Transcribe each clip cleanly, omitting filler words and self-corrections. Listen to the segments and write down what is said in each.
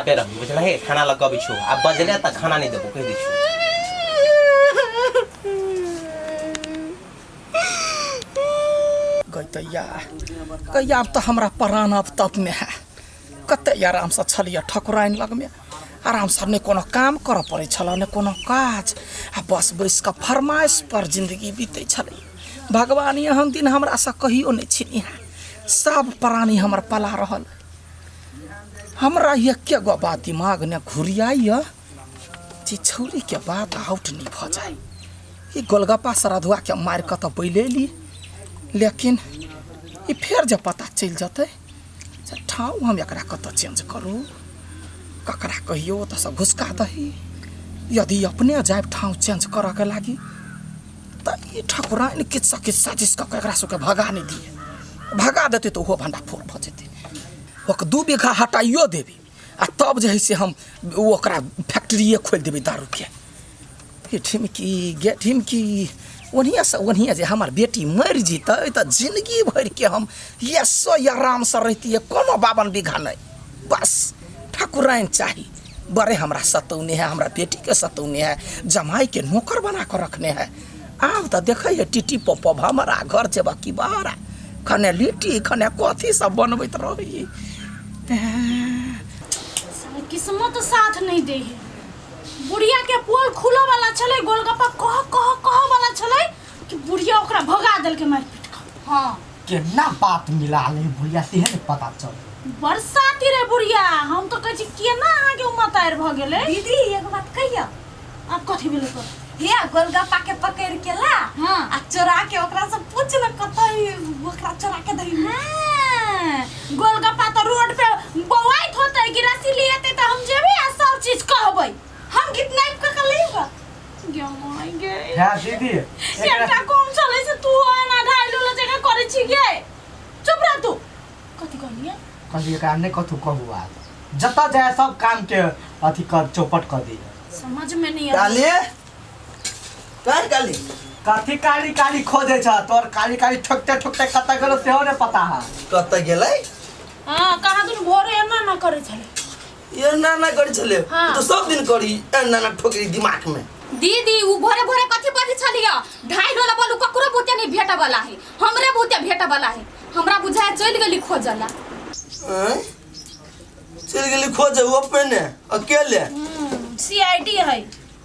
चापे रही बुझलही थाना लग अबै छौ आ बजले तऽ खाना नहि देबो कहि दै छियौ। गैतैया गैया आब तऽ हमरा प्राण अब तपमे है। कते आरामसँ छलियै ठकुराइन लगमे, आरामसँ नहि कोनो काम करऽ पड़ै छलऽ नहि कोनो काज, आ बस बैस कऽ फरमाइश पर जिन्दगी बीतै छलै। भगवान एहन दिन हमरासँ कहियो नहि छिनिहे, सब प्राणी हमर पला रहल। हमरा एके गो बात दिमागमे घुरियाइए जे छौरीके बात आउट नहि भऽ जाय। ई गोलगप्पा श्राद्धुआके मारि कऽ तऽ बैलेली, लेकिन ई फेर जे पता चलि जेतै से ठाउँ हम एकरा कतऽ चेंज करू, ककरा कहियो ओतऽसँ घुसका दही। यदि अपने जायब ठाउँ चेंज करऽके लागी तऽ ई ठकुराइन किछुसँ किछु साजिश कऽ कऽ एकरा सबके भगा नहि दिए, भगा देतै तऽ ओहो भण्डाफोड़ भऽ जेतै। ओकर 2 बीघा हटाइयो देबै आ तब जे है से हम ओकरा फैक्ट्रिए खोलि देबै दारूके। गे ठिमकी, गे ठिमकी, ओनहिएसँ ओनहिए जे हमर बेटी मरि जेतै तऽ जिनगी भरिके हम यसो आरामसँ रहितियै, कोनो 52 बीघा नहि, बस ठकुराइन चाही। बड़े हमरा सतौने है, हमरा बेटीके सतौने है, जमाइके नौकर बना कऽ रखने है। आब तऽ देखै है टिटी पप्पा हमरा घर जेबऽ कि बहरा, खने लिट्टी खने कथी सब बनबैत रहै। किस्मत साथ नहीं दे है। बुढ़िया के पोल खुलो वाला छलै, गोलगप्पा कह कह कह वाला छलै कि बुढ़िया ओकरा भगा देलकै मारि पीट कऽ। हाँ। केना बात मिला ले बुढ़िया से नहीं पता चल। बरसाती रे बुढ़िया, हम तो कहै छी केना अहाँ के उमतार भ गेलै। दीदी एगो बात कहियो। आब कथी भेलै तोरा? हे गोलगप्पा के पकड़ के ला। हाँ। आ चोरा के ओकरा से पूछ न कतई ओकरा चोरा के दही। हाँ, गोलगप्पा तो रोड पे बौआइत होतै कि रस्सी लिए तऽ हम जेबै आ सब चीज कहबै। हम किडनैप क के लेब। गे my गे। है दीदी, एकटा कम चलै से तू एना ढाई लोला जगह करै छी गे। चुप रह तू। कथी कहलियै? कहलियै एकरा नहि कथू कहू, आब जतऽ जाय सब काम के अथी कर चौपट कर दी। समझ में नहीं आबै। काली? काहे काली? कथी काली काली खोजै छ? तोर काली काली ठोकते ठोकते कतऽ गेलो सेहो नहि पता है। कतऽ गेलै? हाँ, कहाँ दिन भोरे एना ना करै छलै। एना ना करै छलै? हाँ। तो सब दिन करी एना ना ठोकरी दिमाग में। दीदी उ भोरे भोरे कथी बजै छलियै? ढाई डोला बोलू ककरो बुते नहीं भेटऽ वाला है, हमरे बुते भेटऽ वाला है। हमरा बुझाय चलि गेली खोजला। आँय? चलि गेली खोजे ओ अपने अकेले? सीआईडी है।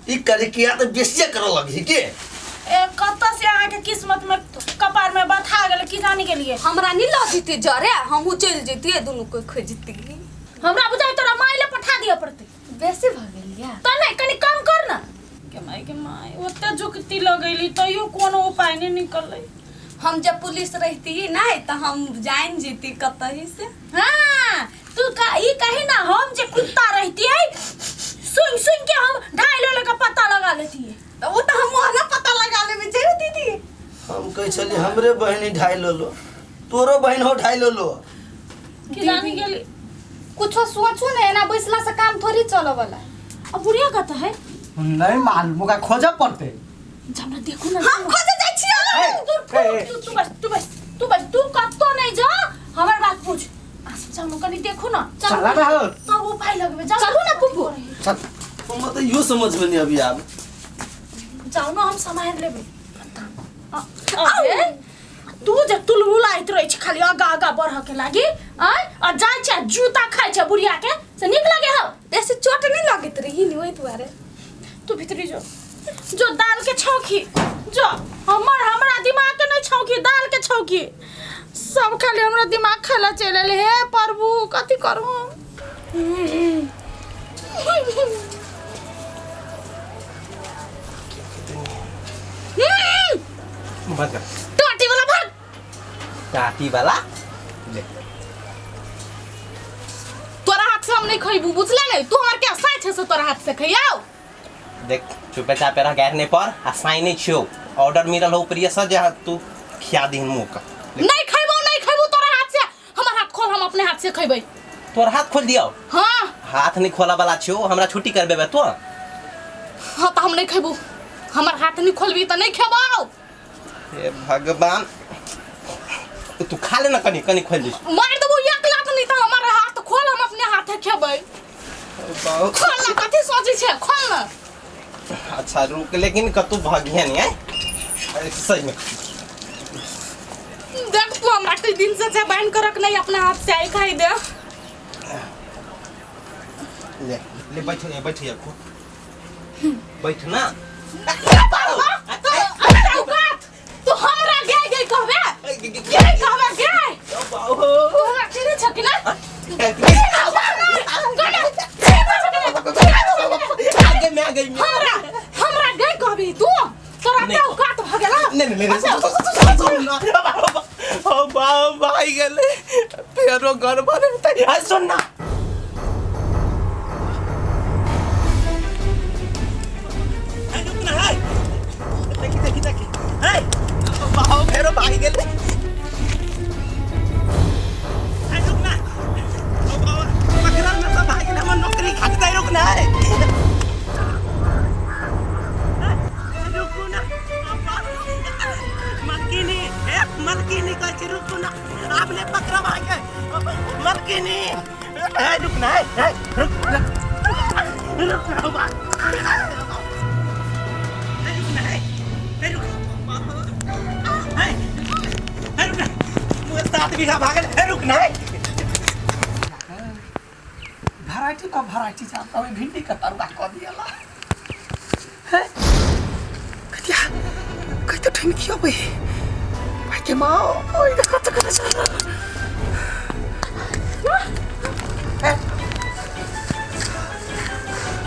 ई करे किया तऽ बेसिए करऽ लगही के? ए कतऽ से अहाँ के किस्मत में कपार में बथा गेल की जानी गेलिए। हमरा नहीं लऽ जैती जरे, हमहूँ चलि जैतियै दुनू कोई खोजती। हमरा बुझाय तोरा माय ले पठा दिअ पड़तै। बेसी भऽ गेल या? तऽ नहि कनि कम कर ना। के माय के माय ओते जुगती लगैली तैयो कोनो उपाय नहीं निकललै। हम जब पुलिस रहती नहीं तो हम जान जीती कतही से। हाँ, तू का ई कही ना हम जे कुत्ता रहती है सुन सुन के हम ढाई लोले का पता लगा लेती है। तो वो तो हम वहाँ पता लगा लेबे जे दीदी। हम कहै छली हमरे बहिनी ढाई लोलो, तोरो बहिन हो ढाई लोलो। की जानी गेली? कुछो सोचू ने, एना बैसला से काम थोड़ी चले वाला। अब बुढ़िया कत है? नहीं मालूम, ओकरा खोजऽ पड़तै। जा हमरा देखू ना। हम खोजे जाइ छियै। ए, तू, ए, ए। तू, तू बस, तू बस, तू बस, तू कतौ नहीं जा, हमर बात पूछ। चलू कनी देखू ना। चला ना हो। सब उपाय लगबे। जाऊ चलू ना फूफू। चल। हम तो यो समझ में नहीं अभी आब। जाऊ ना हम सम्हार लेबे। अरे तू जे तुलबुलाइत रहै छी खाली आगा आगा बढ़ऽ के लागी, आँय? आ जाइ छै जूता खाइ छै बुढ़िया के, से नीक लगे हौ? ऐसे चोट नहीं लगैत रही नी ओहि दुआरे। तू भीतरी जो, जो दाल के छौंकी, जो हमरा दिमाग के नहीं छौंकी, दाल के छौंकी। सब खाली हमरा दिमाग खाला चलि एलै। हे प्रभु कथी करू हम? बंद कर। टाटी वाला भर। टाटी वाला? ले। तोरा हाथ से हम नहीं खइबू, बुझले नहीं? तू हमर के साइ छै से तोरा हाथ से खइयाओ। देख चुपे चापे रह गैर नहीं पर आ साइ नहीं छियो। ऑर्डर मिलल हो प्रिय से जे तू खिया दीहन मुंह का। नहीं खइबो, नहीं खइबो तोरा हाथ से। हमर हाथ खोल, हम अपने हाथ से खइबै। तोर हाथ खोल दियो? हाँ। हाथ नहीं खोला वाला छियो, हमरा छुट्टी करबेबे तो। हाँ तो हम नहीं खइबो, हमर हाथ नहीं खोलबी त नहीं खेबो। हे भगवान, तू खा ले ना कनी कनी खोल this. मार देबो एक लात नहीं तो हमर हाथ खोल, हम अपने हाथे खेबै। खोल ना कथी सोचै छै खोल ना अच्छा रुक लेकिन कतू भागिया नहीं है अरे सही में देख तू हमरा कई दिन से छै बांध कर रखने अपना हाथ से आई खाई दे ले ले बैठ यहाँ बैठ यहाँ खो बैठ ना तू हमरा गए गए कहबे गए कहबे गए तू हमरा चिन्है छ कि ना आगे मैं आ गई मैं हमरा हमरा गए कहबी तू तोरा नहीं। त औकात भ गेला नहीं नहीं नहीं सुन ना ओ बाप भाई गेले फेरो गड़बड़ हेतै आ सुन ना रुक ना है देखी देखी देखी है बाप फेरो भाई गेले है रुक ना ओ बाबा पकड़ा ना सब भाई गेले हमर नौकरी खाते रुक ना है रुकू ना मलकिनी ए मलकिनी कहै छी रुकू ना आपने पकड़ा भाई के मलकिनी ए रुक ना ए रुक ना रुक ना बा ए रुक ना ए रुक ए ए रुक ना मुझे 7 बीघा भागल ए रुक ना वैरायटी पर वैरायटी जानता हूँ भिंडी का तरुआ कऽ दियाला है कतिया कते ठुमकी अबै भाई के माँ ओइ देखो त कता चल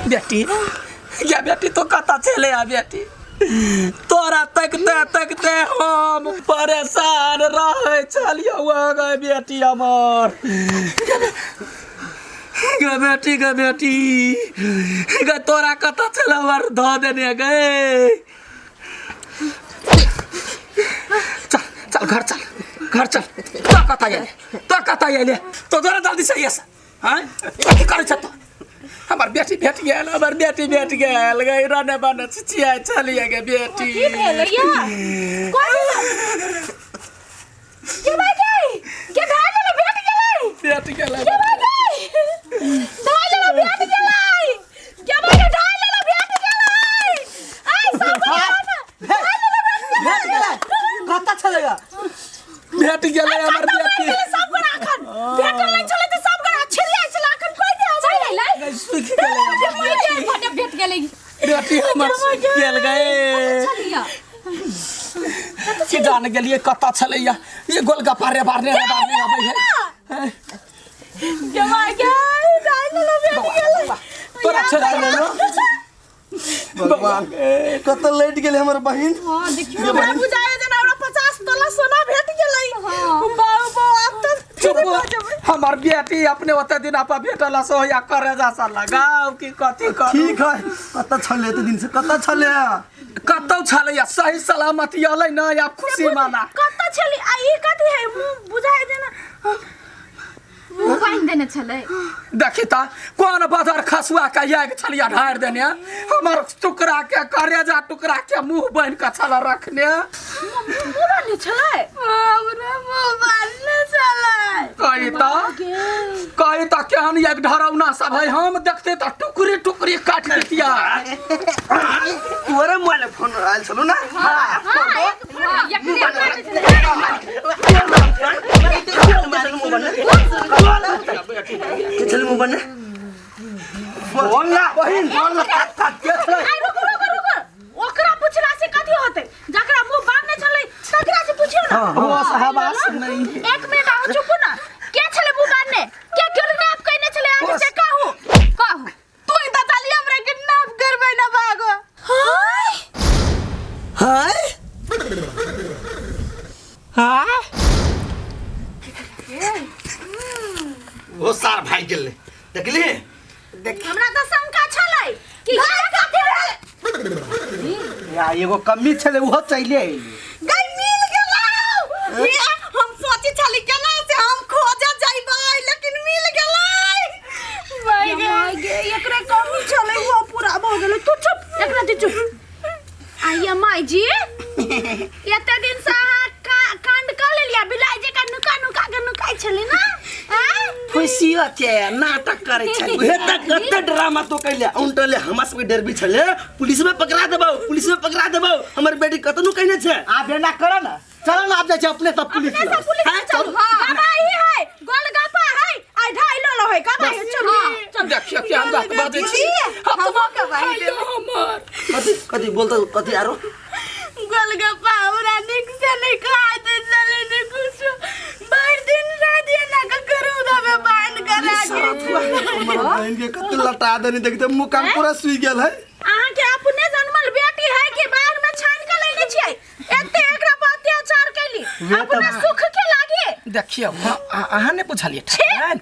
बेटी या बेटी तो कता चले आ बेटी तोरा तकते तकते हम परेशान रहे छलियौ गे बेटी हमर गे बेटी गे बेटी गे तोरा कतऽ छलौ आर धऽ देने गे चल चल घर चल घर चल तो कतऽ अयले तो कतऽ अयले तो तोरा जल्दी से यस हाँ कथी करै छ तो हमर बेटी भेट गेल हमर बेटी भेट गेल गे रने बने छिछिया छलियै गे बेटी की भेलै या कोन भेलै के भाई गई के भाई गेलै भेट गेलै भेट गेल के भाई गई ढाई लेला भेट गेलै के भाई के ढाई लेला भेट गेलै आइ सब ढाई लेला भेट गेलै कतऽ छलैया भेट गेलै हमर बेटी सब गोरा अखन भेटल नहि छलै तऽ सब गोरा छिड़िया छलै अखन कोइ नहि चल अइलै गे सुखि गेलै हमर बेटी फटे भेट गेलै बेटी हमर सुखि गेल गे छलिया की जान गेलियै कतऽ छलैया ये गोलगप्पा रे बारने रे बारने अबै है के भाई के ढाई लेला भेट गेलै तोरा छोड़ा लेलो भगवान कतऽ लेट गेलै हमर बहिन हां देखियो हमरा बुझाए जेना हमरा 50 तोला सोना भेट गेलै बाबू बाबू आब तऽ चुप हमर बेटी अपने ओते दिन आपा भेटल सो या करे जा सा लगाओ की कथी करू ठीक है कतऽ छलै एते दिन से कतऽ छलै कतौ छलैया सही सलामत अलै न या खुशी माना कतऽ छली आ ई कथी है मुँह बुझाए जेना मुंह बांधि देने छलै देखी त कोन बदर खसुआ के आगि छलिया ढारि देने हमर टुकड़ा के करेजा टुकड़ा के मुंह बनि के छल रखने मुँह बान्हने छलै हमरा मुँह बान्हने छलै कही त कही त केहन एक ढरौना सब है हम देखते त टुकड़ी टुकड़ी काटि देतिया तोरे मोबाइल फोन आयल छलू ना हां एकरे के छलै मुँह बन्ने फोन ला बहिन फोन ला काट काट के छलै आइ रुकू रुकू रुकू ओकरा पूछला से कथी होतै जकरा मुँह बान्हने छलै तकरा से पूछियो ना वो साहब नहीं एक मिनट अहाँ चुपू ना के छलै मुँह बान्हने के किडनैप कइने छलै अहाँ से कहू कहू तू ही बता लिया हमरा किडनैप करबै ना भागो हाय हाय हाँ ओ सार भाग गेलै देखली हमरा तऽ शंका छलै कि गाय कथी भेलै या एगो कमी छलै ओहो चले अयली गई मिल गेलौ ये हम सोचे छली केना से हम खोजे जइबै लेकिन मिल गेलै माय गे एकरे कमी छलै वो पूरा भऽ गेलै तू चुप एकरा तू चुप आइया माय जी एते दिन से अहाँ कांड कऽ लेलियै बिलाइ जकाँ नुका नुका के नुकाइ छली ना आँय? खुशियो के नाटक करै छलै उहे तऽ कते ड्रामा तो कैले उनटले हमरा सबके डरबी छले पुलिस में पकड़ा देबौ, पुलिस में पकड़ा देबौ। हमर बेटी कतनो कहने छै। आब एना कर ना, चल ना, आब जाइ छै अपने सब पुलिस अपने लग। सब पुलिस में चलू। गवाही है, गोलगप्पा है, आ ढाई लो है, गवाही है, चलू चलू। देखियो कि हम बात बाजै छी। हमो गवाही देबै। हमर कथी कथी बोलतो कथी आरो? गोलगप्पा हमरा नीक से नहीं खाते चले नहीं कुछ, भर दिन रात ये ना करू दबे बांध कर आगे। हमर बहन के कते लटा देनी, देखते मुंह कान पूरा सुई गेल है। अहाँ के अपने जन्मल बेटी है कि बाहर में छान के लेने छियै? एते एकरा पर अत्याचार कैली अपना सुख के लागे। देखियो, अहाँ ने बुझलिए ठाकुराइन।